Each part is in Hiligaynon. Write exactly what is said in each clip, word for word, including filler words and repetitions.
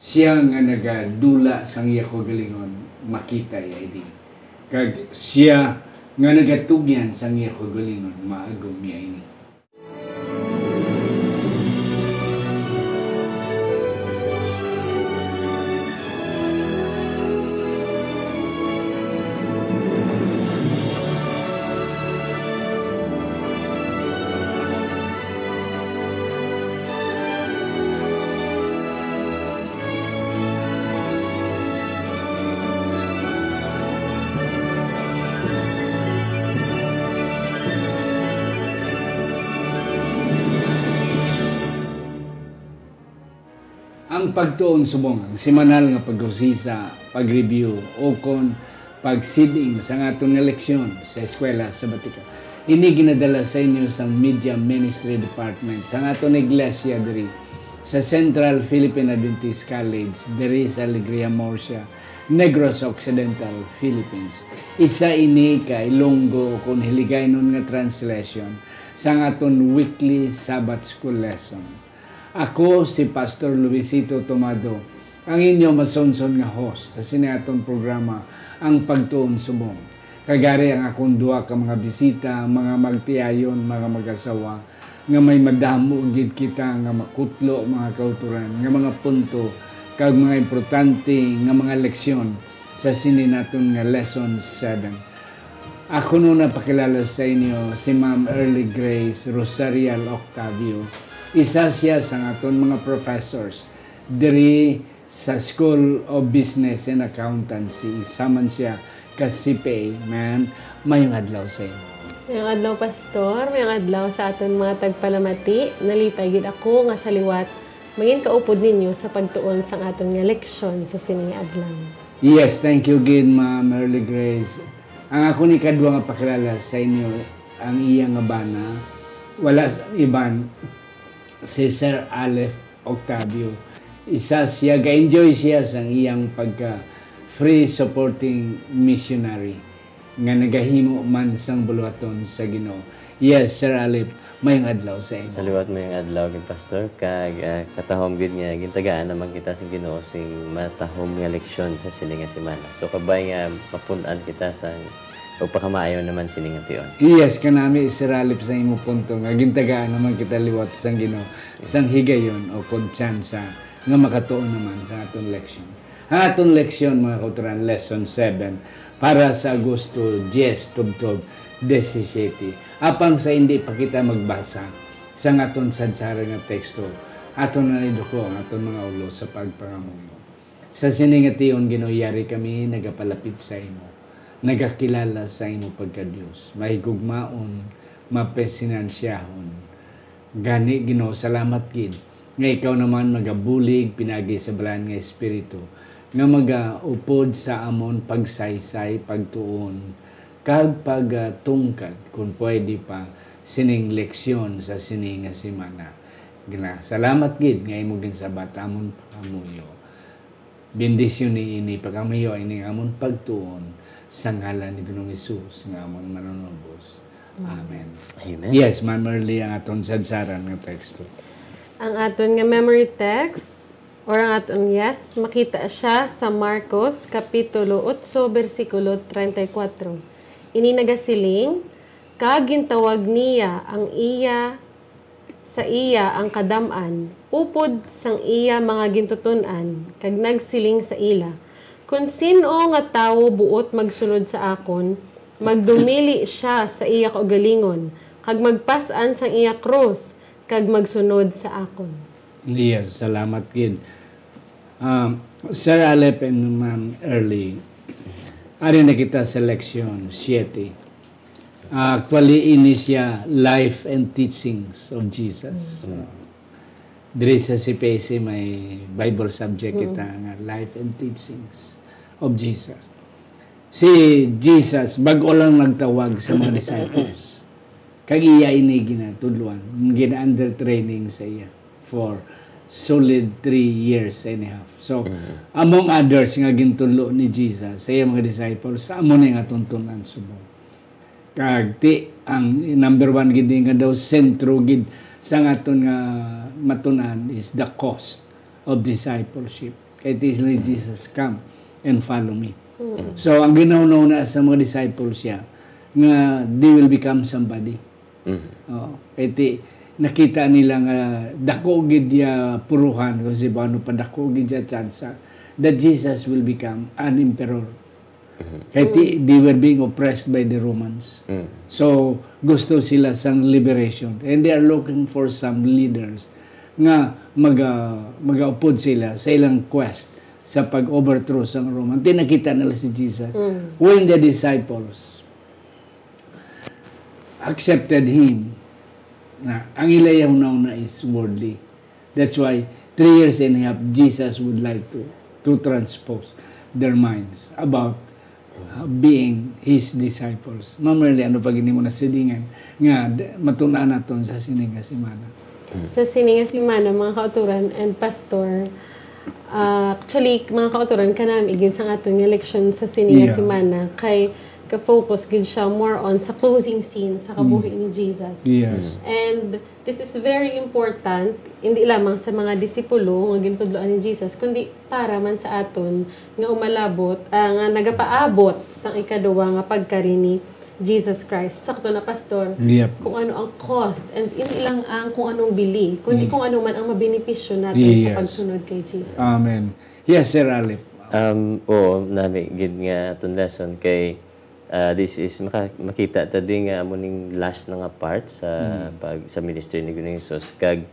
Sia nga nagadula sang iya kaugalingon, makita iya ini. Kag sia nga nagatugyan sang iya kaugalingon, maagom iya ini. Ang pagtuon subong ang semanal nga pag-usisa, pag-review, o kon pagsiding sang aton nga leksyon sa eskwela sabatika. Ini ginadala sa inyo sang Media Ministry Department sang aton iglesia diri sa Central Philippine Adventist College diri sa Alegria, Murcia, Negros Occidental, Philippines. Isa ini ka Ilonggo o kon Hiligaynon nga translation sang aton weekly Sabbath School lesson. Ako si Pastor Luisito Tomado, ang inyo masunson nga host sa sini aton programa, Ang Pagtuon Subong. Kag ari ang akon duha ka mga bisita, mga magtiayon, mga mag-asawa, nga may madamo gid kita nga makutlo, mga kautoran, nga mga punto, kag mga importante nga mga leksyon sa sini naton nga Lesson seven. Ako no napakilala sa inyo si Ma'am Early Grace Rosarial Octavio. Isa siya sa aton mga professors diri sa School of Business and Accountancy. Isa man siya ka C P A. Ma'am, mayong adlaw sa imo. Mayong adlaw, Pastor. Mayong adlaw sa aton mga tagpalamati. Nalipay gid ako nga sa liwat mangin kaupod ninyo sa pagtuon sang aton nga leksyon sa sini nga adlaw. Yes, thank you gid, Ma'am Early Grace. Ang akon ikadwa nga pakilala sa inyo, ang iya nga bana, wala sa iban, si Sir Aleph Octavio. Isa siya, ga-enjoy siya sang iyang pagka free supporting missionary nga nagahimo man sang buluhaton sa Ginoo. Yes, Sir Aleph, mayong adlaw sa imo. Sa liwat, mayong adlaw gid, Pastor, kag, ah, katahom gid nga gintagaan naman kita sing Ginoo sing matahom nga leksyon sa sini nga semana. So, kabay nga mapun-an kita sang pagpakamaayo naman sini nga tion. Yes, kanami, Sir Aleph, sa imo punto nga gintagaan naman kita liwat sang Ginoo sang higayon o kon tsansa nga makatuon naman sa aton leksyon. Ang aton leksyon, mga kautoran, lesson seven, para sa Agosto diyes, tubtob diyesisiyete. Apang sa indi pa kita magbasa sang aton sadsaran nga teksto, aton na iduko ang aton mga ulo sa pagpangamuyo. Sa sini nga tion, Ginoo, yari kami nagapalapit sa imo, nagakilala sa imo pagka-Dios, mahigugmaon, mapasinansyahon. Gani, Ginoo, salamat gid nga ikaw naman magabulig pinagi sa Balaan nga Espiritu nga magaupod sa amon pagsaysay, pagtuon, kag pagtungkad, kon pwede pa, sining leksyon sa sini nga semana. Gina-, salamat gid nga imo ginsabat amon pangamuyo. Bendisyoni ini, pagkamayo ini nga amon pagtuon sa ngalan ni Ginoong Hesus nga amon Manunubos. Amen. Amen. Yes, Ma'am Merly, ang aton sadsaran nga teksto. Ang aton nga memory text, or ang aton, yes, makita siya sa Marcos, Kapitulo otso, bersikulo treinta y cuatro. Ini nagasiling, "Kag gintawag niya ang iya, sa iya ang kadam-an, upod sang iya mga gintuton-an, kag nagsiling sa ila, 'Kon sin-o nga tawo buot magsunod sa akon, magdumili sia sa iya kaugalingon, kag magpas-an sang iya krus, kag magsunod sa akon.'" Yes, salamat gid. Um, Sir Alep and Ma'am Early, ari na kita sa leksyon siete. Ah, actually, ini siya life and teachings of Jesus. Mm. Diri sa C P S A may Bible subject Mm. kita nga life and teachings of Jesus. Si Jesus, bag-o lang nagtawag sa mga disciples. Kag iya ini ginatudloan, gina-under training sa iya for solid three years and a half. So, Mm. among others nga gintudlo ni Jesus sa iya mga disciples, amo na nga tuntunan subong. Kag ti, ang number one gid nga daw sentro gid sa aton nga matun-an is the cost of discipleship. Kay ti ni Jesus, "Come and follow me." So, ang ginahunaw na sa mga disciples siya, nga they will become somebody. Oo. Kay ti, nakita nila nga dako gid ya puruhan, kasi ba ano pa dako gid ya tsansa, that Jesus will become an emperor. Kay ti, they were being oppressed by the Romans. So, gusto sila sang liberation. And they are looking for some leaders nga maga-, magaupod sila sa ilang quest sa pag-overthrow sang Roman. Ti nakita nila si Jesus. When the disciples accepted him, na ang ila yahunaw na is worldly. That's why three years and a half, Jesus would like to, to transpose their minds about, uh, being his disciples. Ma'am Merly, ano pa gini mo na silingan nga d-, matun-an naton sa sini nga semana? Sa sini nga semana, mga kauturan and pastor, ah, actually, mga kauturan, kanami gid sang aton nga leksyon sa sini nga semana, kay ka-focus gid siya more on sa closing scene sa kabuhi ni Jesus. Yes. And this is very important, hindi lamang sa mga disipulo nga ginatudloan ni Jesus, kundi para man sa aton nga umalabot, ah, nga nagapaabot sang ikaduwa nga pagkari ni Jesus Christ. Sakto na, Pastor, kung ano ang cost, and hindi lang ang kung anong bili, kundi kung ano man ang mabenepisyo natin sa pagsunod kay Jesus. Amen. Yes, Sir Alip. Um, oo, nami gid nga aton lesson kay, ah, this is maka-, makita ta di nga amo ning last na nga part sa pag, sa ministry ni Ginoong Jesus. Kag,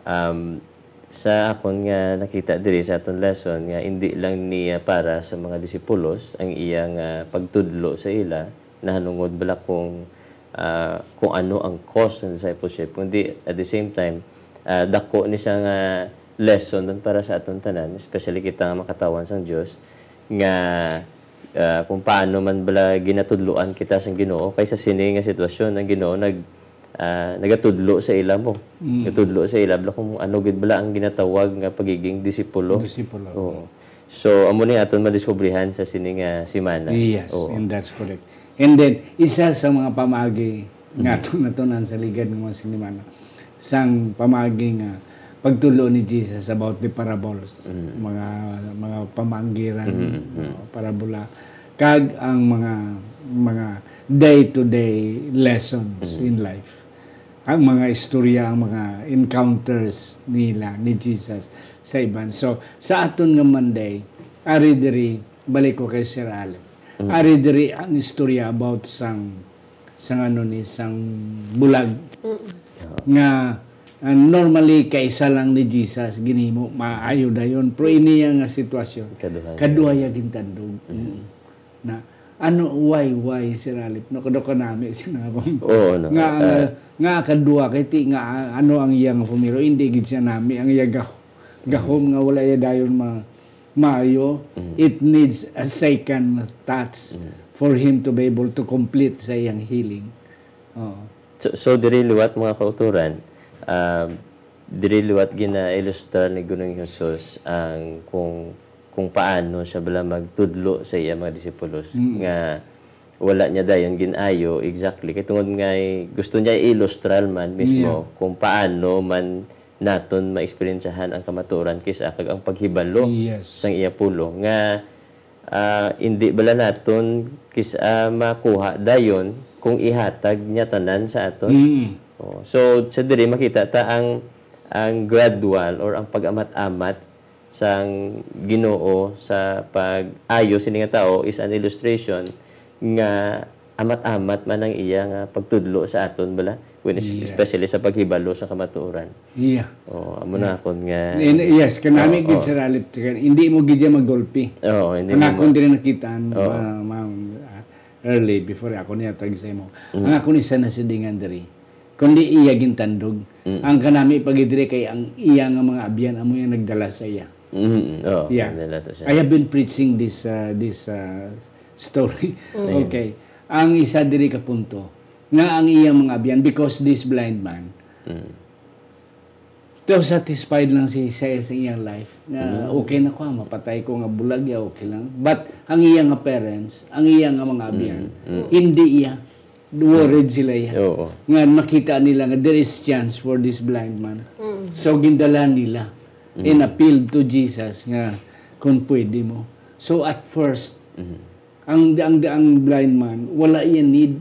um, sa akon nga nakita diri sa aton lesson nga hindi lang niya para sa mga disipulos ang iya nga pagtudlo sa ila, nahanungod bala kung, ah, kung ano ang cause ng discipleship, kundi at the same time, ah, dako ni siya nga lesson man para sa aton tanan, especially kita nga mga katawhan sang Dios, nga, ah, kung paano man bala ginatudloan kita sang Ginoo, kay sa sini nga sitwasyon ang Ginoo nag-, ah, nagatudlo sa ila mo. Gatudlo sa ila bala kung ano gid bala ang ginatawag nga pagiging disipulo. Disipulo. Oo. So, amo ni aton madiskubrihan sa sini nga semana. Yes, and that's correct. And then, isa sa mga pamaagi nga aton natun-an sa ligad nga mga semana, sang pamaagi nga pagtudlo ni Jesus about the parables, mga, mga pamanggiran, no, parabola, kag ang mga, mga day-to-day lessons in life. Ang mga istorya, ang mga encounters nila ni Jesus sa iban. So, sa aton nga Monday, ari diri, balik ko kay Sir Allen. Ari diri ang istorya about sang, sang ano ni, sang bulag. Nga, ah, normally, kaisa lang ni Jesus, ginhimo, maayo dayon. Pero ini nga sitwasyon, kaduha ya gintandog. Na, ano, why, why, Sir Alip? No, kadto ka nami, sinabang. Oo, no. Nga, ah, nga, kadua, kay ti, nga, ano ang iyang pumiro? Hindi gid siya nami, ang iya gah-, gahom nga wala iya dayon ma-, maayo. It needs a second touch for him to be able to complete sa iyang healing. Oo. So, so diri liwat, mga kauturan, um, diri liwat gina-ilustra ni Ginoong Jesus ang kung, kung paano siya bala magtudlo sa iya mga disipulos nga wala niya dayon gin-ayo exactly. Kay tungod nga gusto niya i-ilustral man mismo kung paano man naton maeksperiensyahan ang kamatuoran kis-a kag ang paghibalo sang iya pulong nga, ah, indi bala naton kis-a makuha dayon kung ihatag niya tanan sa aton. Oh, so, sa diri makita ta ang, ang gradual or ang pag-amat-amat sang Ginoo sa pag-ayo sini nga tawo is an illustration nga amat-amat man ang iya nga pagtudlo sa aton bala, when es-, especially sa paghibalo sa kamatuoran. Yeah. Oh, amo na akon nga. And, yes, kanami gid, Sir Alip, hindi mo gid siya magulpi. Oo, hindi mo. Ang akon diri nakitaan, ma-, ma-, ah, early, before ako niya tag sa imo. Ang akon isa na sidingan diri, kundi iya gintandog. Ang kanami pa gid diri kay ang iya nga mga abyan amo yang nagdala sa iya. Mm, oo, yeah. Nila to siya. I have been preaching this, uh, this, uh, story. Okay. Ang isa diri ka punto, nga ang iyang mga abyan, because this blind man, too satisfied lang si, sa, sa iyang life, na okay na ko, ah, mapatay ko nga bulag, ya, okay lang. But ang iyang nga parents, ang iyang nga mga abyan, hindi iya. Worried sila iya. Oo. Nga makita nila nga there is chance for this blind man. So, gindala nila and appealed to Jesus nga, Kung pwede mo. So, at first, Mhm. ang, ang, ang blind man, wala iya need.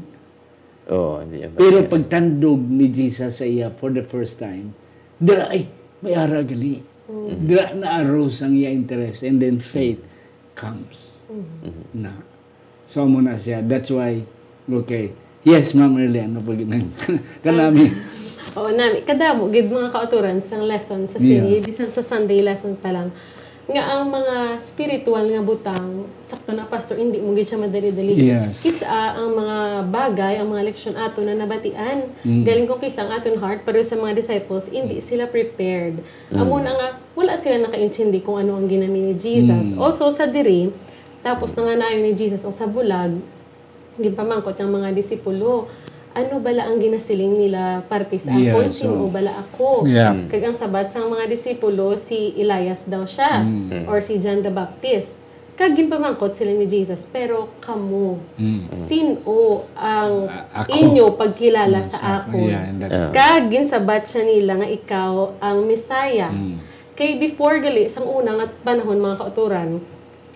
Oo, hindi niya Pero ba- pagtandog ni Jesus sa iya for the first time, dira, ay, may ara gali. Dira na-arouse ang iya interest, and then faith comes. Na. So, amo na siya. That's why, okay. Yes, Ma'am Erlian, ano pa ginang kanami? Oo, nami. Kadamo gid mga kauturan sang lesson sa Yeah. sini, bisan sa Sunday lesson pa lang. Nga ang mga spiritual nga butang, sakto na, Pastor, hindi mo gid siya madali-dali. Yes. Kis-a ang mga bagay, ang mga leksyon ato na nabatian. Mm. Galing ko kis-a ang aton heart, pero sa mga disciples, hindi sila prepared. Amo na nga, wala sila nakaintindi kung ano ang ginami ni Jesus. Mm. Also, sa diri, tapos na nga naayo ni Jesus ang sa bulag, ginpamangkot ang mga disipulo, "Ano bala ang ginasiling nila parte sa Yeah, akon? so- Sin-o bala ako?" Yeah. Kag ang sabat sang mga disipulo, si Elias daw siya, Mm. or si John the Baptist. Kag ginpamangkot sila ni Jesus, "Pero kamo, Mm. sin-o ang A- ako. inyo pagkilala sa Sa- akon?" Yeah, and that's Ah. Kag ginsabat siya nila nga ikaw ang Messiah. Mm. Kay before gali, sang una nga panahon, mga kauturan,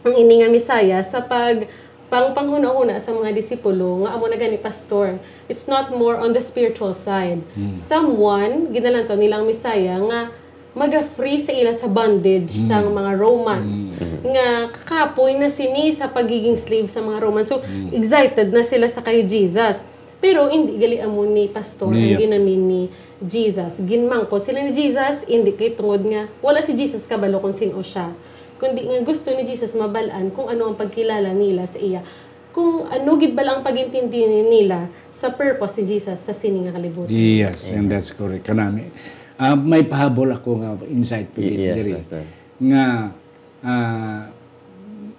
ang ini nga Messiah sa pag pang panghunahuna sa mga disipulo nga amo na gani, Pastor. It's not more on the spiritual side. Mm. Someone, ginalantaw nila ang Messiah nga maga-free sa ila sa bondage Mm. sang mga Romans, Mm. nga kakapoy na sini sa pagiging slave sa mga Romans. So, Mm. excited na sila sa kay Jesus. Pero hindi gali amo ni Pastor ang Yeah. ginami ni Jesus. Ginmangkot sila ni Jesus, hindi kay tungod nga wala si Jesus kabalo kung sin-o siya, kundi nga gusto ni Jesus mabal-an kung ano ang pagkilala nila sa iya. Kung ano gid bala ang pag-intindi nila sa purpose ni Jesus sa sini nga kalibutan. Yes, and that's correct. Kanami. Ah, may pahabol ako nga insight pa Y- gid yes, diri. Pastor. Nga ah,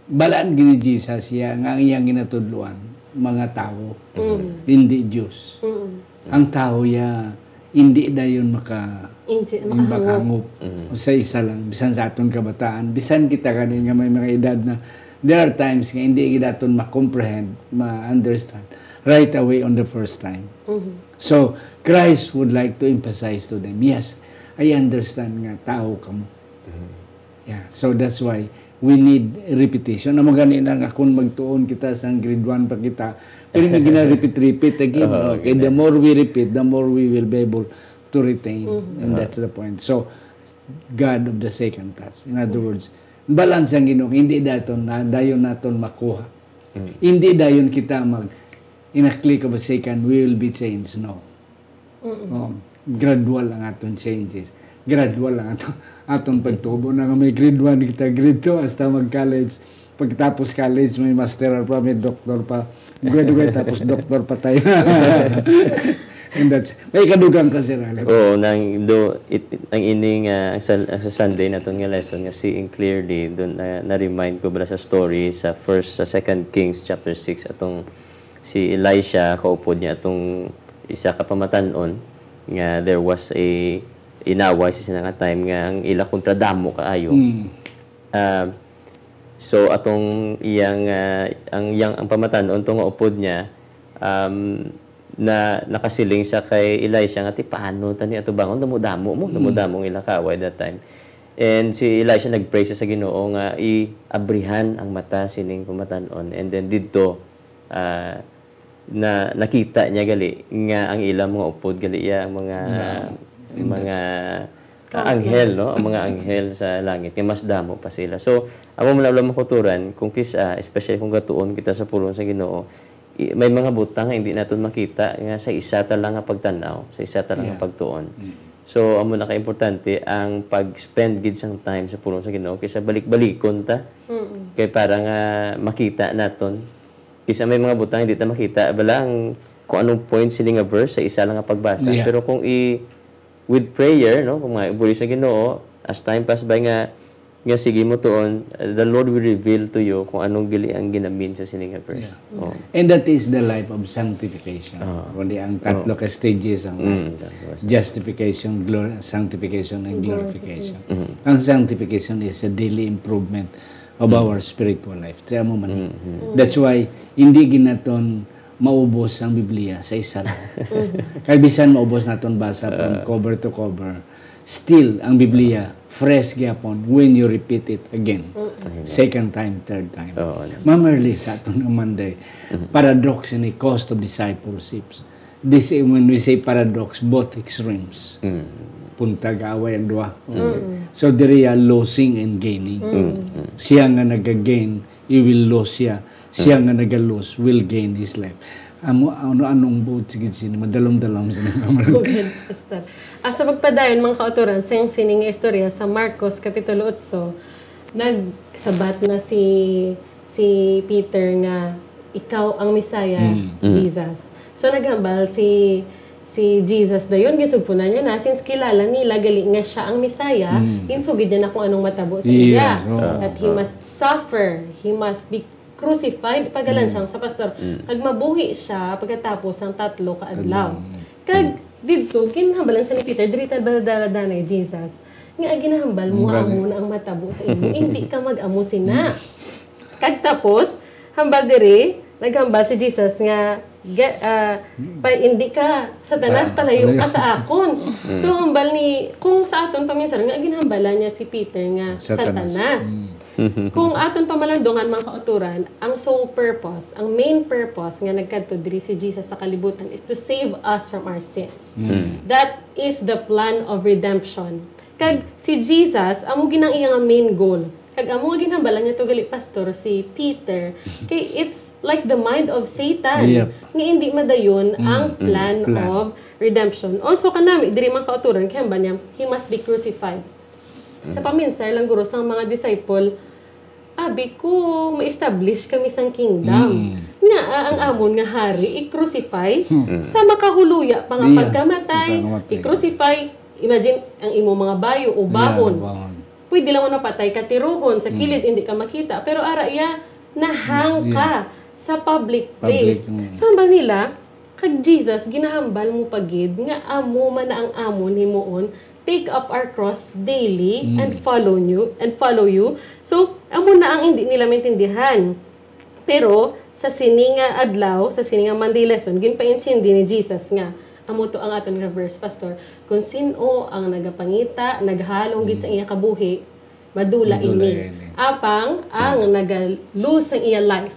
balaan gid ni Jesus siya nga ang iyang ginatudloan, mga tawo, Mm. hindi Dios. Mm. Ang tawo ya hindi dayon maka Hindi makahangop Mm. sa isa lang, bisan sa aton kabataan, bisan kita gani nga may mga edad na, there are times nga hindi gid aton ma-comprehend, ma-understand right away on the first time. Mhm. So, Christ would like to emphasize to them, "Yes, I understand nga tawo kamo." Yeah, so that's why we need repetition. Amo gani na nga kung magtuon kita sa grade one pa kita, pero may gina-repeat-repeat again. Oo, Okay, the more we repeat, the more we will be able to retain. And that's the point. So, God of the second touch. In other words, balance ang Ginoo, hindi dayon na dayon naton makuha. Hindi dayon kita mag in a click of a second we will be changed. No. Oh, gradual ang aton changes. Gradual ang aton, aton pagtubo na nga may grade one kita, grade two, hasta mag-college. Pagtapos college, may master pa, may doctor pa. Graduate, tapos doctor pa tayo. And that's, may kadugang ka, Sir Alep. Oo, nang do it, it- ang ining ah, sa, sa Sunday naton nga lesson nga seeing clearly, doon na, na-remind ko bala sa story sa first sa Second Kings chapter six, atong si Elisha, kaupod niya atong isa ka pamatan-on nga there was a inaway sa sina nga time nga ang ila kontra damo kaayo. Mm. Ah, so atong iyang ah, ang iyang ang pamatan-on to nga upod niya, um, na nakasiling sa kay Elisha nga, "Ti paano tani atubangon, damo-damo mo, damo-damo ang ilang kaaway that time." And si Elisha nag-pray sa, sa Ginoo nga iabrihan ang mata sining pamatan-on, and then didto ah, na nakita niya gali nga ang ilang mga upod gali iya ang mga Yeah. mga ah, anghel, no, ang mga anghel sa langit nga mas damo pa sila. So amo man lang mga kauturan, kung kis-a, especially kung gatuon kita sa pulong sa Ginoo, i- may mga butang nga hindi naton makita nga sa isa ta lang nga pagtan-aw, sa isa ta lang nga Yeah. pagtuon. Mm. So amo na ka importante ang pag-spend gid sang time sa pulong sa Ginoo kaysa balik-balikon ta. Mm-mm. Kay para nga makita naton, kisa may mga butang hindi ta makita, bala ang kung anong point sini nga verse sa isa lang nga pagbasa. Yeah. Pero kung i with prayer, no, kung mga ibuli sa Ginoo, as time pass by nga nga sige mo tuon, the Lord will reveal to you kung anong gili ang ginamin sa sini nga verse. Yeah. Oh. And that is the life of sanctification. Ah. Kundi ang tatlo ka stages ang Mm, that was- justification, glor- sanctification, and glorification. Mm. Ang sanctification is a daily improvement of our spiritual life. Sa amo man. Mm, mm. That's why hindi ginaton maubos ang Biblia sa isa lang. Kay bisan maubos naton basa from cover to cover, still ang Biblia fresh gyapon when you repeat it again. Second time, third time. Oo. Ma'am Erly, sa aton nga Monday, paradox ini, cost of discipleships. This, when we say paradox, both extremes. Mm. Punta gaaway ang duha. Mm. So, diri ya, losing and gaining. Mm. Siya nga nag-gain, he will lose siya. Siya nga nag-lose will gain his life. Amo, ano, anong buot sigid sini? Madalom-dalom sini, Ma'am Erly. Good, Pastor. Ah, sa pagpadayon, mga kautoran, sa iyang sining nga istorya sa Marcos Kapitulo otso, nagsabat na si, si Peter nga, "Ikaw ang Messiah, Mm. Mm. Jesus." So, naghambal si, si Jesus dayon, ginsugpunan niya na, since kilala nila gali nga siya ang Messiah, Mm. ginsugid niya na kung anong matabo sa Yes, iya. Oo. That he Ah. must suffer, he must be crucified, pagalan Mm. siya sa pastor. Mm. Kag mabuhi siya pagkatapos sang tatlo ka adlaw. Adlaw. Kag Mm. didto, ginhambalan siya ni Peter, "Diri ta ba dala-dala ni Jesus? Nga ginahambal mo nga Grabe. Amo na ang matabo sa imo, hindi ka mag-amo sina." Mm. Kag tapos, hambal diri, naghambal si Jesus nga, "Ga-, ah, pa, hindi ka, Satanas, Ah, palayo palayo. ka sa akon." Mm. So, hambal ni, kung sa aton paminsaron, nga ginhambalan niya si Peter nga Satanas. Satanas. Mm. Kung aton pamalandungan, mga kautoran, ang sole purpose, ang main purpose nga nagkadto diri si Jesus sa kalibutan is to save us from our sins. Mm. That is the plan of redemption. Kag si Jesus, amo gid ang iya nga main goal. Kag amo nga ginhambalan niya to gali, Pastor, si Peter, kay it's like the mind of Satan, Yep. nga hindi madayon Mm, ang mm, plan plan. of redemption. Also, kanami, diri, mga kautoran, kay hambal niya, "He must be crucified." Sa Mm. paminsar lang guro sang mga disciple, abi ko, ma-establish kami sang kingdom. Mm. Nga, ah, ang amon nga hari i-crucify Mm. sa makahuluya pa nga Yeah. pagkamatay, Pagkamatay. i-crucify, imagine, ang imo mga bayo, Yeah, ubahon. ubahon. Pwede lang man mapatay ka tiruhon, sa Mm. kilid, hindi ka makita. Pero ara iya, nahang Yeah. ka sa public Public, place. mm. So, hambal nila, kag Jesus, ginahambal mo pa gid nga amo man na ang amon himuon, "Take up our cross daily Mm. and follow you, and follow you." So, amo na ang hindi nila maintindihan. Pero sa sini nga adlaw, sa sini nga Monday lesson, ginpaintindi ni Jesus nga, amo to ang aton nga verse, Pastor, "Kung sin-o ang nagapangita, naghalong gid sa Mm. iya kabuhi, madula Madula ini. ini. Apang ang Mm. naga-lose sang iya life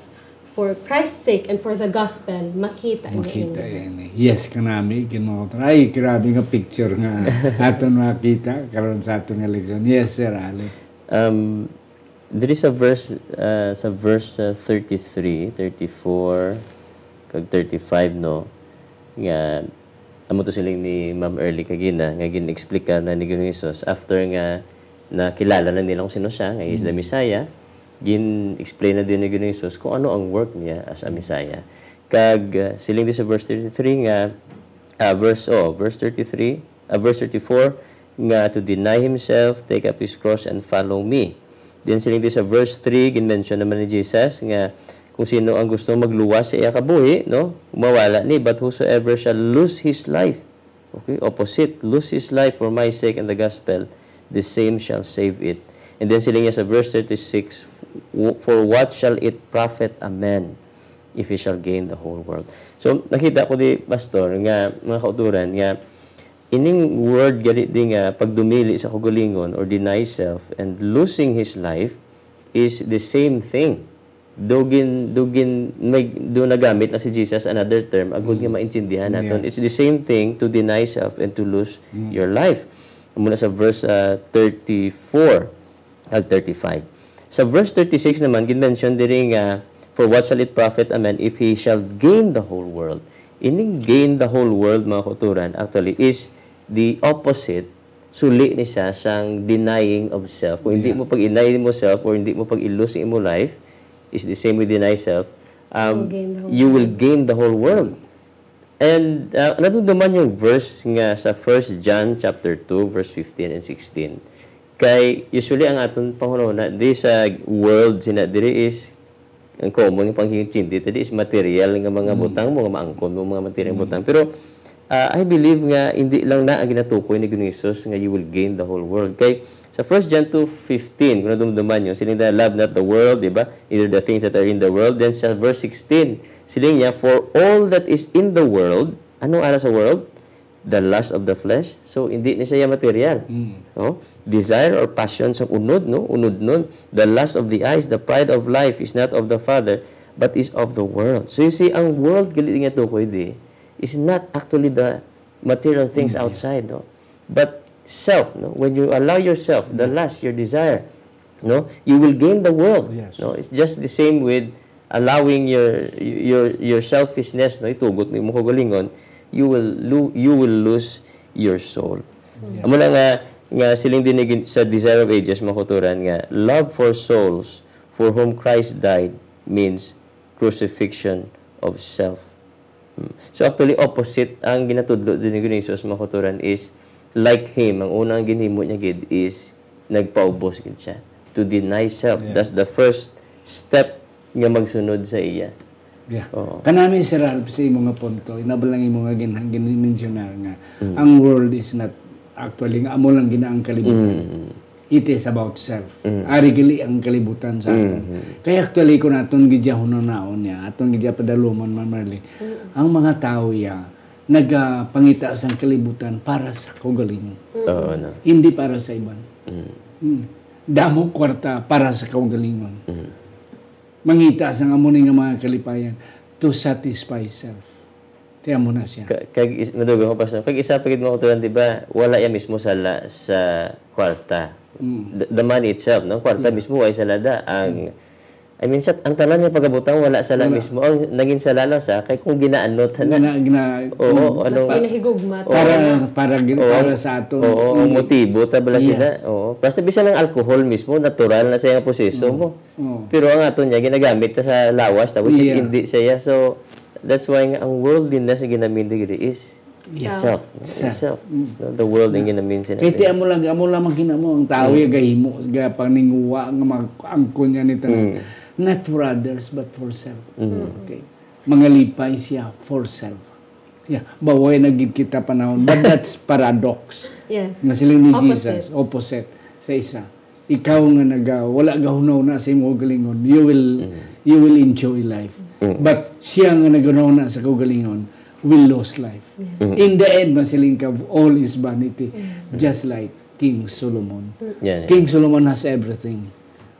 for Christ's sake and for the gospel, makita niya Makita ini." ini. Yes, kanami, Ginoo. Ay, grabe nga picture nga aton makita karon sa aton nga leksyon. Yes, Sir Alex. Um, diri sa verse, uh, sa verse, uh, thirty-three, thirty-four, kag thirty-five, no, nga amo to siling ni Ma'am Early kagina, nga gin-explicar na ni Ginoong Jesus after nga nakilala na nila kung sino siya, nga he is the Mm. Messiah, gin-explain na din ni Ginoong Jesus kung ano ang work niya as a Messiah. Kag, uh, siling din sa verse thirty-three nga, ah, verse, oh, verse thirty-three, ah, verse thirty-four, nga, "To deny himself, take up his cross, and follow me." Then siling din sa verse three, gin-mention naman ni Jesus nga kung sino ang gusto magluwas sa iya kabuhi, no, mawala ni, but whosoever shall lose his life, okay, opposite, "lose his life for my sake and the gospel, the same shall save it." And then siling niya sa verse thirty-six, "W-, for what shall it profit a man if he shall gain the whole world?" So, nakita ko di, Pastor, nga, mga kauturan, nga ining word gani di nga pagdumili sa kaugalingon or deny self and losing his life is the same thing. Do gin-, do gin-, may, do nagamit lang si Jesus another term, agud nga Mm. maintindihan naton. Yeah. It's the same thing to deny self and to lose Mm. your life. Amo na sa verse, ah, thirty-four kag thirty-five. Sa verse thirty-six naman, gin-mention diri nga, "For what shall it profit a man if he shall gain the whole world?" Ining gain the whole world, mga kauturan, actually, is the opposite, suli ni siya sang denying of self. Kung hindi Yeah. mo pag-inay mo self or hindi mo pag-ilus ang imo life, is the same with deny self, um, You'll gain the whole you will world. gain the whole world. And, uh, nadumduman yung verse nga sa First John chapter two, verse fifteen and sixteen. Kay usually ang aton panghunahuna, di sa world sina diri is, ang common nga pangintindi, diri is material nga mga Mm. butang mo, nga maangkon mo, mga material nga Mm. butang. Pero, ah, I believe nga hindi lang na ang ginatukoy ni Ginoong Jesus nga you will gain the whole world. Kay sa First John two fifteen, kung nadumduman nyo, siling na, "Love not the world," di ba? "Neither the things that are in the world." Then sa verse sixteen, siling niya, "For all that is in the world," anong ara sa world? the lust of the flesh. So, hindi ni siya material. Mm. No? Desire or passion sa unod, no? Unod nun. The lust of the eyes, the pride of life is not of the Father, but is of the world. So, you see, ang world, gali nga tukoy di, is not actually the material things Mm, yeah. outside, no? But self, no? When you allow yourself, the Yeah. lust, your desire, no? You will gain the world, Yes. no? It's just the same with allowing your, your, your selfishness, no? Itugot mo imong kaugalingon, you will lo-, you will lose your soul. Yeah. Amo na nga, nga siling din ni gin-, sa Desire of Ages, mga kauturan, nga, "Love for souls for whom Christ died means crucifixion of self." Hmm. So, actually, opposite ang ginatudlo din ni Ginoong Jesus, mga kauturan, is like Him, ang unang ginhimo niya gid is nagpaubos gid siya. To deny self. Yeah. That's the first step nga magsunod sa iya. Yeah. Oo. Kanami, Sir Ralph, sa imo nga punto, inabal lang imo nga gin-, gin-mensionar nga Mm. ang world is not actually, nga amo lang gina ang kalibutan. Mm. It is about self. Mm. Ari gali ang kalibutan sa aton. Mm. Kaya actually, kung aton gid hunahunaon niya, aton gid padalumon, Ma'am Merly, Mm. ang mga tawo ya nagapangita sang kalibutan para sa kaugalingon. Mm. Oo, no. Hindi para sa iban. Mm. Mm. Damo kwarta para sa kaugalingon. Mm. Mangita sang amo ni nga mga kalipayan to satisfy self. Kaya mo na siya. Ka-, kag is-, madugang ko, Pastor. Kag isa pa gid, mga kauturan, di ba? Wala ya mismo sala sa kwarta. Mm. The, the money itself, no? Kwarta Yeah. mismo ay sala da. Ang, Mm. I mean, sa, ang tanan nga pagabutang, wala sala Wala. mismo. Ang naging sala lang sa, kay kung ginaanot, ano? Gina-, gina-, Oo, mm. ano? Mas pinahigugma. Oo. Para, para gin-, Oo. para sa aton Oo, ang ulit. motibo, ta bala Yes. sila. Oo. Basta bisan ang alcohol mismo, natural na siya nga proseso Mm. mo. Oo. Pero ang aton niya, ginagamit ta sa lawas, ta, which is Yeah. hindi siya. So, that's why nga ang worldliness nga ginamindigri is Yeah. Self. Self. Self. Mm. No, the world ang Yeah. ginamin sila. Kay ti amo lang, amo lang ang ginamo. Ang tao Mm. ya gahimo, ga-, paninguha nga mag-, angkon niya ni tanan. Mm. Not for others, but for self. Mm. Okay. Mangalipay siya for self. Yeah. Baway na gid kita panahon. But that's paradox. Yes. Nga siling ni Opposite. Jesus, opposite sa isa. Ikaw nga naga-, wala gahunahuna sa imong kaugalingon, you will, Mm. you will enjoy life. Mm. But siya nga naghunahuna sa kaugalingon will lose life. Yes. Mm. In the end, masiling ka, "All is vanity," Mm. just like King Solomon. Mm. Yeah, yeah. King Solomon has everything.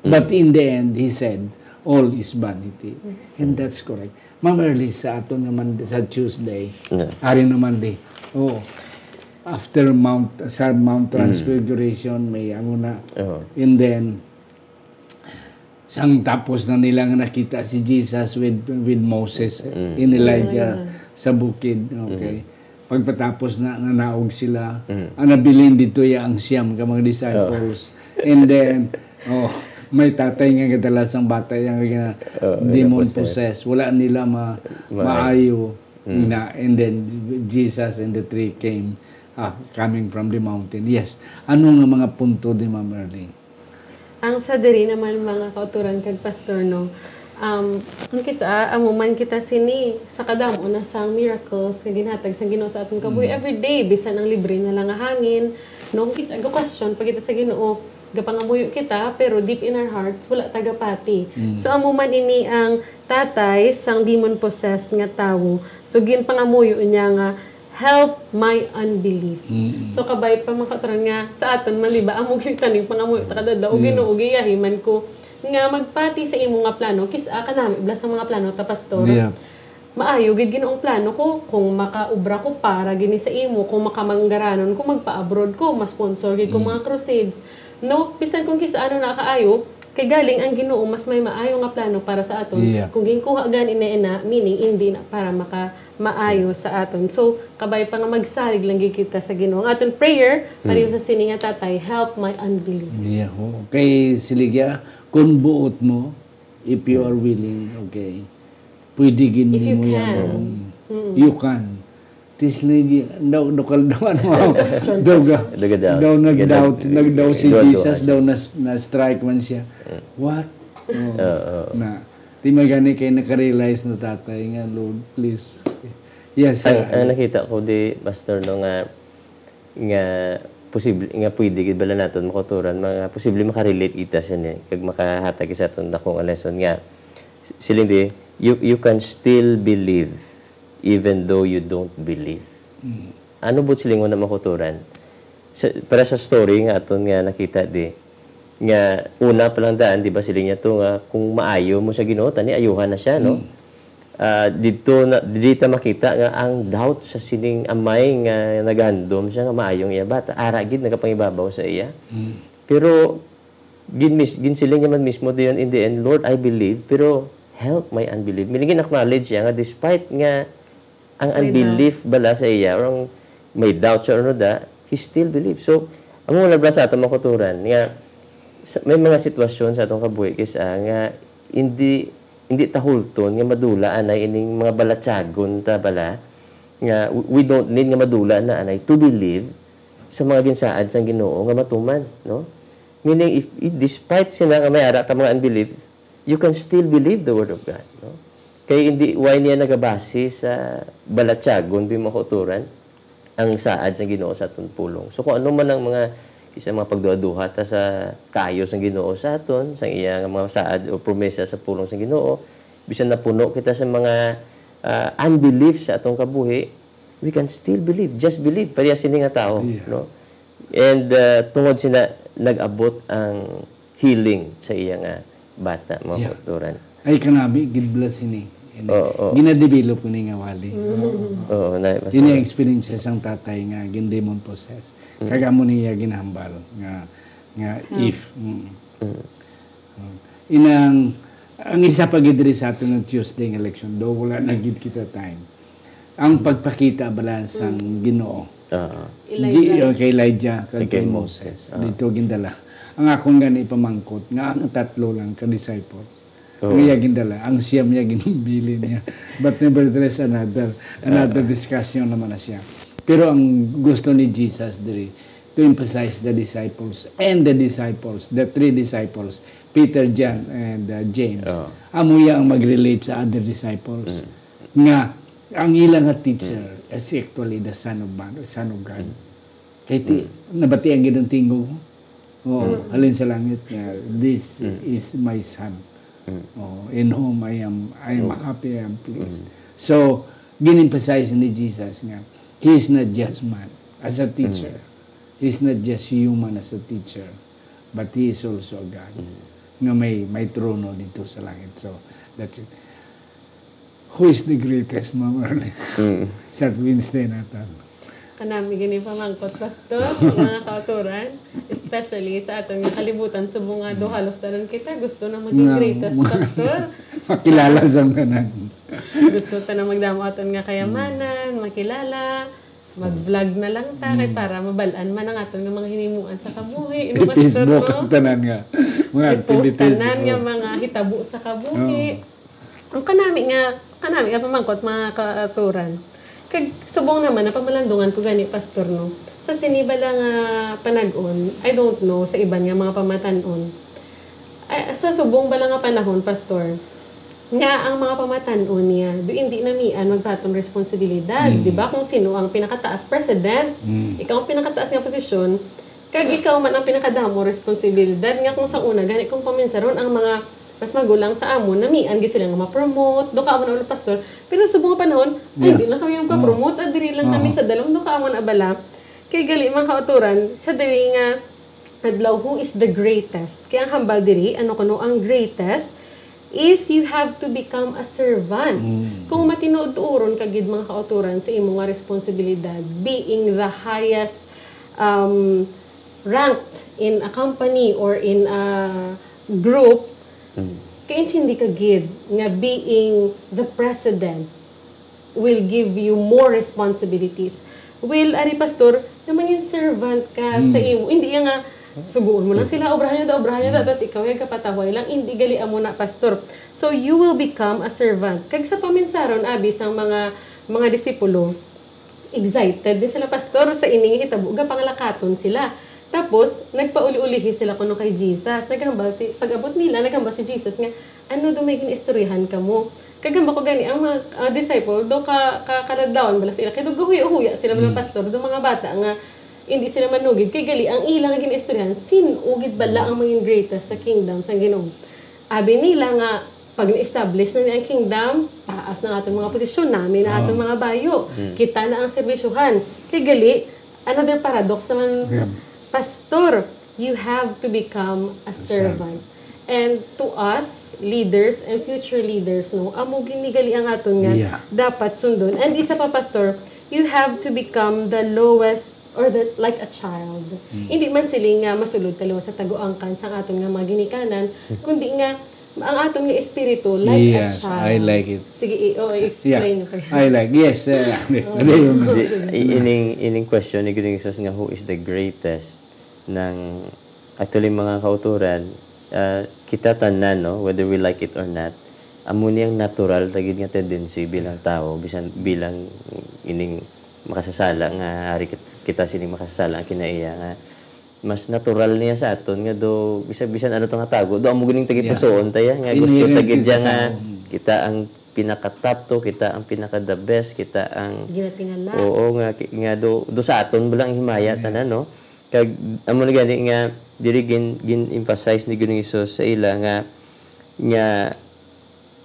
Mm. But in the end, he said, "All is vanity." Mm. And that's correct. Ma'am Merly, sa aton naman sa Tuesday, Yeah. ari naman di. Oo. After Mount, sa Mount Mm. Transfiguration, may amo na. Oo. And then, sang tapos na nila nga nakita si Jesus with, with Moses, Mm. in Elijah Elijah. sa bukid. Okay. Mm. Pagpatapos na, nanaog sila. Mm. Ang nabilin dito ya ang siyam ka mga disciples. Oh. And then, oh, may tatay nga gadala sang bata yang nga Oh, demon demon possessed. possessed. Wala nila ma-, Maayo. maayo Mm. na. And then, Jesus and the three came, ah, coming from the mountain. Yes. Ano nga mga punto di, Ma'am Erling? Ang sa diri naman, mga kauturan kag pastor, no, um, ang kisa, amo man kita sini sa kadamo na sang miracles nga ginhatag sang Ginoo sa aton kabuhi. Mm. Every day, bisan ang libre na lang nga hangin, no, kisa, ga-question pa kita sa Ginoo, gapangamuyo kita, pero deep in our hearts, wala ta gapati. Mm. So, amo man ini ang tatay sang demon-possessed nga tawo. So, ginpangamuyo niya nga, "Help my unbelief." Mm-mm. So, kabay pa, mga kauturan, nga sa aton man, di ba, amo gyud taning pangamuyo ta kada adlaw, "O Yes. Ginoo, giyahi man ko nga magpati sa imo nga plano, kis-a kanami bala sa mga plano ta, Pastor." Yeah. Maayo gid, Ginoong plano ko, kung makaobra ko para gini sa imo, kung makamanggaranon ko, magpa-abroad ko, ma-sponsor gid ko Mm. mga crusades. No, bisan kung kis-a ano na kaayo, kay galing ang Ginoo mas may maayo nga plano para sa aton. Yeah. Kung ginkuha gani na ina, meaning hindi na para maka maayo sa aton. So, kabay pa nga magsalig lang gid kita sa Ginoo. Ang aton prayer, Mm. pareho sa sini nga tatay, "Help my unbelief." Yeah, oo. Kay siligya, kung buot mo, if you Mm. are willing, okay, pwede gid If you nimo yan. can. Mm. Mm. You can. Tis lagi, daw, daw, daw, ano, Question, daw, question. ga-, Daw, daw. daw, nag-doubt, Daw, nag-doubt si daw, daw, Jesus, daw. daw nas-, na-strike man siya. Mm. What? Oh. Oo, oo. Na, di man gani kay nakarealize na tatay nga, "Lord, please." Yes, sir. Ang, ang nakita ko di, Pastor, no, nga, nga posible, nga pwede gid bala naton makauturan, mga posible makarelate kita sini, kag makahatag sa aton dako nga lesson nga, siling di, "You, you can still believe even though you don't believe." Mm. Ano buot silingon na, mga kauturan? Sa, para sa story nga aton nga nakita di, nga una pa lang daan, di ba, siling niya to nga kung maayo mo sa Ginoo, tani ayuhan na siya, no? Mm. Ah, dito na, dito makita nga ang doubt sa sining amay nga nagandom siya nga maayong iya bata. Ara gid nagapangibabaw sa iya. Mm. Pero gin-, mis-, ginsiling niya man mismo diyon in the end, "Lord, I believe, pero help my unbelief." Meaning, gin-acknowledge siya nga despite nga ang May unbelief doubt. bala sa iya, or ang may doubt siya or no da, he still believe. So, amo na bala sa aton, mga kauturan, nga sa, may mga sitwasyon sa atong kabuhi, kis-a, nga hindi, hindi tahulton nga madula anay ining mga balatyagon ta bala, nga w-, we don't need nga madula na anay to believe sa mga ginsaad sang Ginoo nga matuman, no? Meaning, if, if despite sina nga may ara ka mga unbelief, you can still believe the word of God, no? Kay hindi, why niya nagabase sa balatyagon, bi, mga kauturan, ang saad sang Ginoo sa aton pulong? So, kung ano man ang mga, isa, mga pagduha-duha ta sa kayo sang Ginoo sa aton, sang iya nga mga saad o promesa sa pulong sang Ginoo, bisan napuno kita sa mga, ah, unbelief sa atong kabuhi, we can still believe. Just believe. Pareha sini nga tawo, Yeah. no? And, ah, tungod sina, nag-abot ang healing sa iya nga bata, mga Yeah. kauturan. Ay, kanami, gid bala sini. Ini, Oo, oo. gina-develop ko ni nga wali. Oo, na, mas Ini ang experience sa isang tatay nga gin-demon possess. Mm. Kag amo niya ginahambal nga, nga Help. if, mm. Mm. Oh. Inang, ang isa pa gid diri sa aton nga Tuesday nga leksyon, do wala na gid kita time. Ang pagpakita bala sang Mm. Ginoo. Ah. Elijah. Di, oh, kay Elijah, kag Kay kay Moses. Moses. Ah. Dito gindala. Ang akon gani ipamangkot nga ang tatlo lang ka disciples. Oo. Ang iya gindala, ang siyam niya ginumbilin niya. But nevertheless, another, another Ah. discussion naman na siya. Pero ang gusto ni Jesus diri, to emphasize the disciples and the disciples, the three disciples, Peter, John, and, uh, James. Oo. Amo iya ang mag-relate sa other disciples. Mm. Nga, ang ila nga teacher Mm. is actually the Son of Man, Son of God. Mm. Kay ti-, Mm. nabatian gid ang tingog. Oo, Mm. halin sa langit nga, "This Mm. is my son." Mm. Oh, in whom I am, I am Oh. happy, I am pleased. Mm. So, gin-emphasize ni Jesus nga, he is not just man as a Mm. teacher. He is not just human as a teacher, but he is also a God Mm. nga may, may trono dito sa langit. So, that's it. Who is the greatest, Ma'am Arlene? Mm. Sa Wednesday naton. Kanami gini pamangkot, Pastor, mga kauturan, especially sa aton nga kalibutan, subong nga do halos tanan kita gusto na maging Nga, greatest, ma-, Pastor. makilala sa tanan. Gusto ta na magdamo aton nga kayamanan, Mm. makilala, mag-vlog na lang ta, kay Mm. para mabal-an man ang aton nga mga hinimuan sa kabuhi, no, Pastor, I-Facebook no? ang tanan nga mga I-post activities, tanan nga oh. mga hitabo sa kabuhi. Oh. Ang kanami nga, kanami nga pamangkot, mga kauturan. Kag subong naman, napamalandungan ko gani, Pastor, no? Sa sini bala nga panag-on, I don't know, sa iban nga mga pamatan-on. Ay, sa subong bala nga panahon, Pastor, nga ang mga pamatan-on niya, do hindi namian magbaton responsibilidad. Mm. Di ba? Kung sino ang pinakataas president, Mm. ikaw ang pinakataas nga posisyon, kag ikaw man ang pinakadamo responsibilidad. Nga kung sa una, gani kung paminsaron ang mga mas magulang sa amon, namian gid sila nga ma-promote, do ka amon, Pastor. Pero subong nga panahon, ay, Yeah. di na kami Oh. magpa-promote, ah, diri lang kami Aha. sa dalom, do ka amon, abala. Kay gali, mga kauturan, sa diri nga adlaw, who is the greatest? Kay ang hambal diri, ano kuno ang greatest, is you have to become a servant. Mm. Kung matinuod-tuoron ka gid, mga kauturan, sa imo nga responsibilidad, being the highest, um, ranked in a company or in a group, Mm. kaintindi ka gid nga being the president will give you more responsibilities. Well, ari, Pastor, nga mangin servant ka Mm. sa imo. Hindi iya nga, suguon mo lang Mm. sila, obrahan niyo da, obrahan niyo da, Mm. tas ikaw yung kapatahuay lang. Hindi gali amo na, Pastor. So, you will become a servant. Kag sa paminsaron, abi, sang mga, mga disipulo, excited ni sila, Pastor, sa ini nga hitabo, gapanglakaton sila. Tapos, nagpauli-ulihi sila kuno kay Jesus. Naghambal si, pag-abot nila, naghambal si Jesus nga, "Ano do may ginaistoryahan kamo?" Kag hambal ko gani, ang mga, ah, disciple, do ka, ka, kaladlawan bala sila. Kay do gahuya-huya sila, mga Mm. pastor, do mga bata nga hindi sila manugid. Kay gali, ang ila nga ginaistoryahan, sin-o gid bala ang mangin greatest sa kingdom sang Ginoo? Abi nila nga, Pag na-establish na niya ang kingdom, taas na aton mga posisyon, nami na aton Oh. mga bayo. Mm. Kita na ang serbisyohan. Kay gali, another paradox naman, Yeah. Pastor, you have to become a servant. servant. And to us, leaders and future leaders, no, amo gini gali ang aton nga Yeah. dapat sundon. And isa pa, Pastor, you have to become the lowest or the, like a child. Mm. Hindi man siling nga masulod ta liwat sa taguangkan sang aton nga mga ginikanan, kundi nga ang aton nga espiritu like Yes, a child. I like it. Sige, i- oh, Yeah, explain ko. I like. Yes, uh, Oh. padayon mo. Di, i- ining, ining question ni Ginoong Jesus nga, "Who is the greatest?" Nang, actually, mga kauturan, ah, kita tanan, no, whether we like it or not, amo ni ang natural ta gid nga tendency bilang tao, bisan bilang ining makasasala nga ari kit-, kita sining makasasala nga kinaiya nga mas natural niya sa aton nga do bisan, bisan ano to nga tago, do amo gining tagipusoon ta ya nga gusto ta Inherent gid sa ya nga tao. kita ang pinaka top to, kita ang pinaka the best, kita ang Ginatingala. Oo nga ki- nga do, do sa aton bala ang himaya tanan, no? Kag amo na gani nga diri gin, gin-emphasize ni Ginoong Hesus sa ila nga nga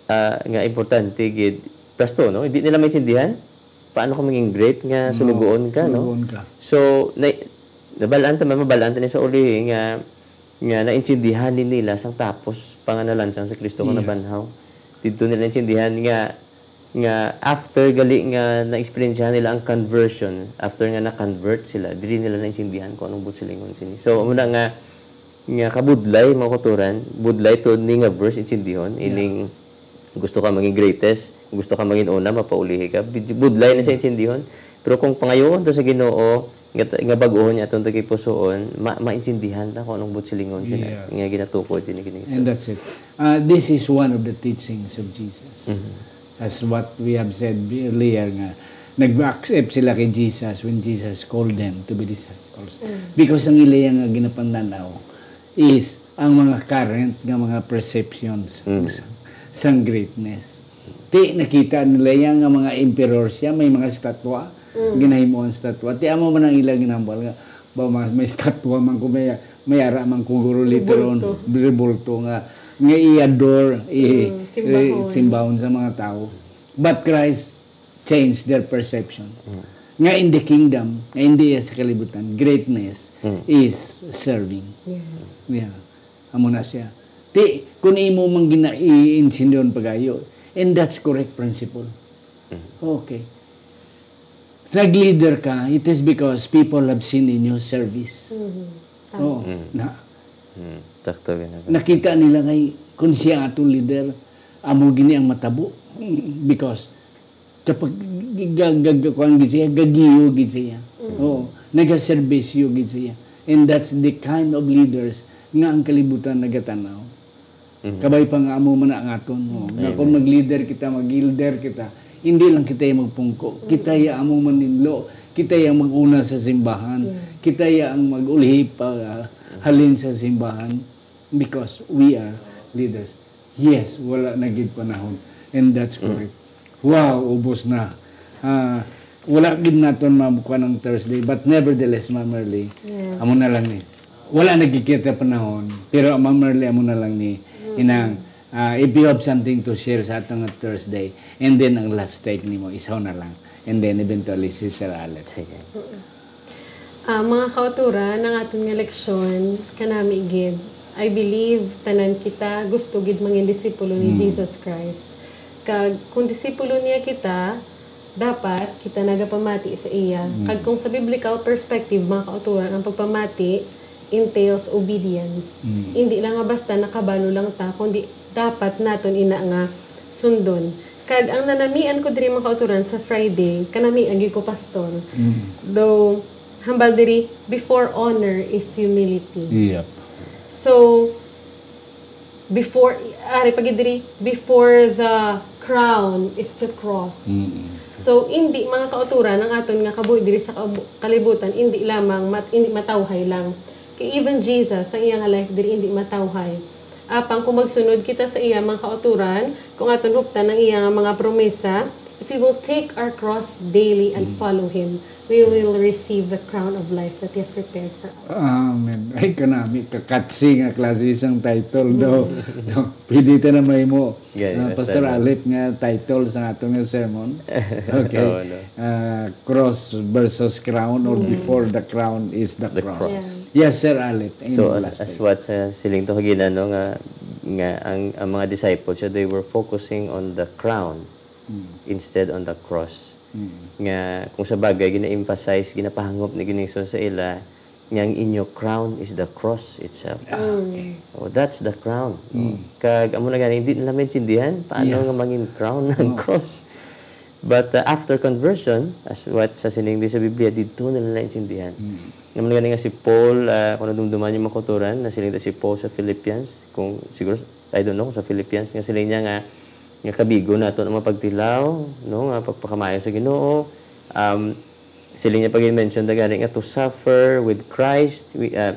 ah, nga importante gid. Pasto, no? Hindi nila maintindihan paano ka maging great nga No, sulugoon ka, no? sulugoon ka. So, na, nabalaan ta man, mabalaan ta ni sa ulihi nga nga naintindihan ni nila sang tapos pa nga nalansang si Kristo nga Yes. nabanhaw. Didto nila naintindihan nga nga after gali nga na-experiencehan nila ang conversion, after nga na-convert sila, diri nila naintindihan kung anong buot silingon sini. So, amo na nga nga kabudlay, mga kauturan, budlay to ni nga verse intindihon, Yeah. ining gusto ka maging greatest, gusto ka maging una, mapaulihi ka. Bid- Budlay na sa intindihon. Pero kung pangayoon to sa Ginoo, nga, nga bag-ohon niya atong tagipusoon, ma maintindihan ta kung anong buot silingon sila Yes. nga ginatukoy din ni Ginoong And Jesus. That's it. Uh, this is one of the teachings of Jesus. Mhm. As what we have said earlier nga, nag-accept sila kay Jesus when Jesus called them to be disciples. Mm. Because ang ila nga ginapananaw is ang mga current nga mga perceptions Mm. sang greatness. Ti nakita nila yan nga mga emperor siya, may mga statwa, Mm. ginahimuan statwa. Ti amo man ang ila ginambal nga, ba, ma- may statwa man ko, may, may ara man ko guro literon, Bulto. bulto nga, nga i-adore, i- Mm, simbahon. i- simbahon sa mga tao. But Christ changed their perception. Mm. Nga in the kingdom, nga in the sa kalibutan, greatness Mm. is serving. Yes. Yeah. Amo na siya. Ti, kung imo man gina-, i-, intindihon pagayo, and that's correct principle. Mm. Okay. Nag-leader ka, it is because people have seen in you service. Mhm. Tama. Oo. Mm. Na, Hmm, sakto gani. nakita nila kay kung siya atong leader, amo gini ang matabo. Because kapag g- g- gag- kuwan gid siya, gagiyo gid siya. Mm. Oo, nagaserbisyo gid siya. And that's the kind of leaders nga ang kalibutan nagatanaw. Mhm. Kabay pa nga amo man ang aton, no? Nga kung Amen. mag-leader kita, mag-elder kita, hindi lang kita yung magpungko. Kita ya among maninlo. Kita ya mag-una sa simbahan. Yes. Kita ya ang mag-ulhi pa, ah, halin sa simbahan. Because we are leaders. Yes, wala na gid panahon. And that's Mm. correct. Wow, ubos na. Ah, wala gid naton makuha ng Thursday. But nevertheless, Ma'am Merly, Yes. amo na lang ni. Wala nagkikita panahon, pero Ma'am Merly, amo na lang ni. Inang, ah, if you have something to share sa atong Thursday, and then ang last take nimo, isaw na lang. And then eventually si Sir Alex. Sige. Ah, mga kauturan, ang aton nga leksyon, kanami gid. I believe, tanan kita gusto gid mangin disipulo ni Mm. Jesus Christ. Kag kung disipulo niya kita, dapat kita nagapamati sa iya. Mm. Kag kung sa biblical perspective, mga kauturan, ang pagpamati entails obedience. Mm. Hindi lang nga basta nakabalo lang ta, kundi dapat naton ina nga sundon. Kag ang nanamian ko diri, mga kauturan, sa Friday, kanamian gyud ko, Pastor. Mm. Though, hambal diri, before honor is humility. Yep. So, before, ari pa gid diri, before the crown is the cross. Mm-mm. So, hindi, mga kauturan, ang aton nga kabuhi diri sa kabu- kalibutan, hindi lamang mat, hindi matawhay lang. Kay even Jesus, ang iya nga life diri hindi matawhay. Apang kung magsunod kita sa iya, mga kauturan, kung aton huptan ang iya nga mga promesa, if we will take our cross daily and Mm. follow him, We will receive the crown of life that He has prepared for us. Amen. Ay, kanami, kakatsi nga klase sang title, no? No? Pwede ta na mahimo. Yeah, Ah, yes, Pastor sir. Alip nga title sa ato nga sermon. Okay. Oo, no? Ah, cross versus crown or before the crown is the, The cross. cross. Yeah. Yes, Sir Alip. So, Inyong as, last as take. what sa siling to kagina, no, nga, nga ang, ang mga disciples, so they were focusing on the crown Mm. instead on the cross. Mm. Nga, kung sa bagay, gina-emphasize, ginapahangop ni Ginoong sa ila, nga ang inyo crown is the cross itself. Ah, okay. Oh, that's the crown. Mm. Kag amo na gani, hindi nila maintindihan paano Yeah. nga mangin crown ang Oh. cross. But uh, after conversion, as what sa sining di sa Biblia, dito nila naintindihan. Mm. Naman gani nga si Paul, uh, kung nadumduman yung mga kulturan, na siling si Paul sa Philippians, kung siguro, I don't know, sa Philippians, nga siling niya nga, nga kabigo nato ang mga pagtilaw, no, nga pagpakamayo sa Ginoo. Um, siling niya pag mention na gani nga to suffer with Christ, we, uh,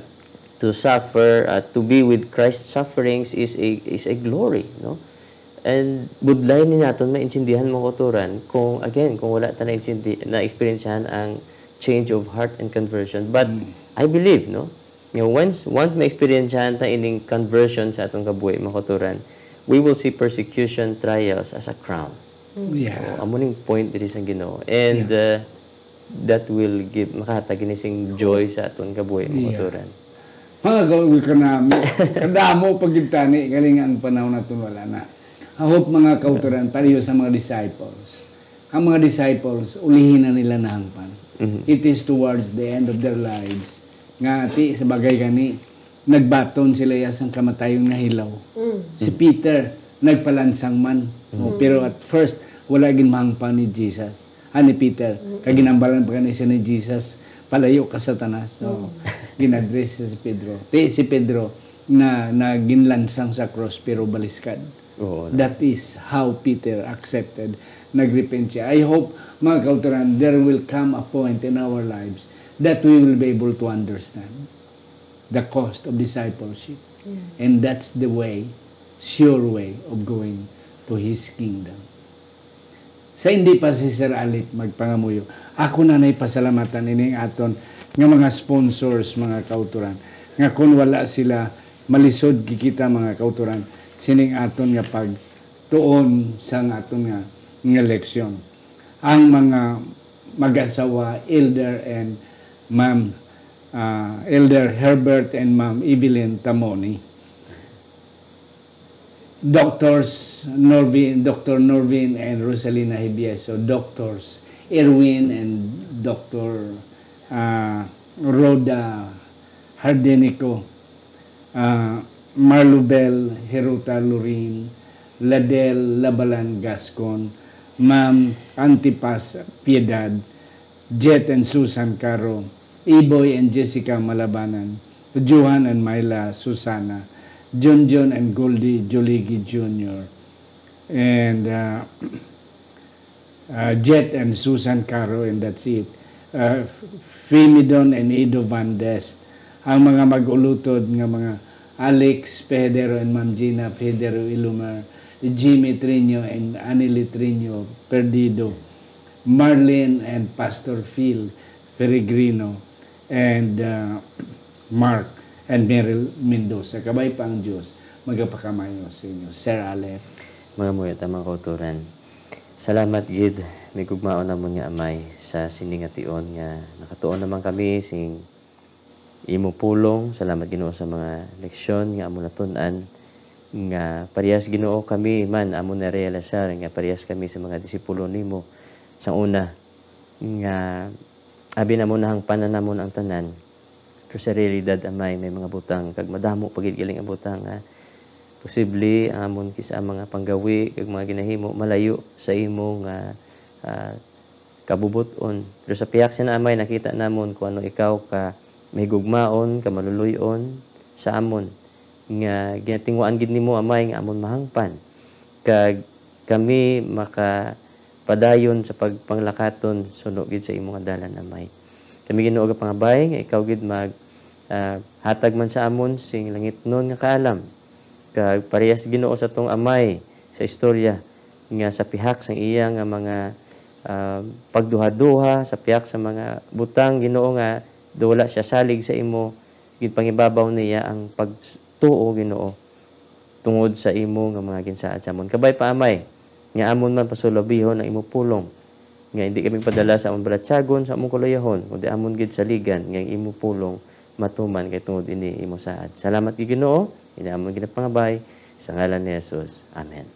to suffer, uh, to be with Christ's sufferings is a is a glory, no? And budlay ni naton maintindihan mga kulturan kung, again, kung wala ta na-intindi-, na-experiencehan ang change of heart and conversion. But I believe, no, nga once, once ma-experiencehan ta ining conversion sa atong kabuhi mga kulturan, we will see persecution, trials as a crown. Yeah. O, amo ning point diri sa Ginoo. And uh, that will give, makahatag ini sing joy sa aton kabuhi mga Yeah. kulturan. Mga gawin ka namin. Kadamo pag tani, galing ang panahon naton wala na. I hope mga kauturan, pareho sa mga disciples. Ang mga disciples, ulihin na nila nahangpan. Mhm. It is towards the end of their lives. Nga, ti, sa bagay gani, nagbaton sila ya sang kamatayon nga hilaw. Si Peter, nagpalansang man. Oh, pero at first, wala gid mahangpan ni Jesus. Ani Peter, kag ginambalan pa gani siya ni Jesus, "Palayo ka, Satanas." Oh, gin-address siya si Pedro. Ti, si Pedro, na, na ginlansang sa cross, pero baliskad. Oo, no? That is how Peter accepted. Nagrepent siya. I hope, mga kauturan, there will come a point in our lives that we will be able to understand the cost of discipleship. And that's the way, sure way of going to His kingdom. Sa hindi pa si Sir Alip magpangamuyo, ako na nay pasalamatan ining aton nga mga sponsors, mga kauturan, nga kun wala sila, malisod gid kita, mga kauturan, sining aton nga pagtuon sang aton nga, nga leksyon. Ang mga mag-asawa, Elder and Ma'am, ah, Elder Herbert and Ma'am Evelyn Tamoni. Doctors Norvin, Doctor Norvin and Rosalina Hibieso, Doctors Erwin and Doctor, ah, Rhoda Hardenico, ah, Marlubel Heruta Lorin, Ladel Labalan Gascon, Ma'am Antipas Piedad, Jet and Susan Caro, Iboy and Jessica Malabanan, Johan and Myla Susana, Junjun and Goldie Joligi Junior, and, uh, uh, Jet and Susan Caro, and that's it. Uh, Fimidon and Ido Van Des, ang mga mag-ulutod nga mga Alex Pehedero and Ma'am Gina Pehedero Ilumar, Jimmy Trino and Anili Trino Perdido, Marlene and Pastor Phil Peregrino, and, uh, Mark and Meryl Mendoza. Kabay pa ang Dios magapakamayo sa inyo. Sir Alep. Mga muya ta, mga kauturan. Salamat gid, may gugmaon namon nga Amay, sa sini nga tion nga nakatuon naman kami sing imo pulong. Salamat, Ginoo, sa mga leksyon nga amo natun-an, nga parehas, Ginoo, kami man amo na realisar nga parehas kami sa mga disipulo nimo sa una, nga abi namo nahangpanan namon ang tanan. Pero sa realidad, Amay, may mga butang, kag madamo pa gid galing ang butang, ha. Posible ang amon kis-a mga panggawi kag mga ginahimo malayo sa imo nga, ah, kabubot-on. Pero sa pihak sina, Amay, nakita namon kung ano ikaw ka mahigugmaon, ka maluloy-on sa amon, nga ginatinguhaan gid nimo, Amay, nga amon mahangpan. Kag kami makapadayon sa pagpanglakaton suno gid sa imo nga dalan, Amay. Kami, Ginoo, gapangabay nga ikaw gid mag, ah, hatag man sa amon sing langitnon nga kaalam. Kag parehas, Ginoo, sa tong amay sa istorya nga sa pihak sang iya nga mga, ah, pagduha-duha sa piyak sa mga butang, Ginoo, nga daw wala siya salig sa imo, ginpangibabaw niya ang pagtuo, Ginoo, tungod sa imo nga mga ginsaad sa amon. Kabay pa, Amay, nga amon man pasulabihon ang imo pulong, nga hindi kami padala sa among balatyagon, sa among kuluyahon, kundi amon gid saligan nga ang imo pulong matuman kay tungod ini imo saad. Salamat gid, Ginoo, ini amon ginapangabay sa ngalan ni Jesus. Amen.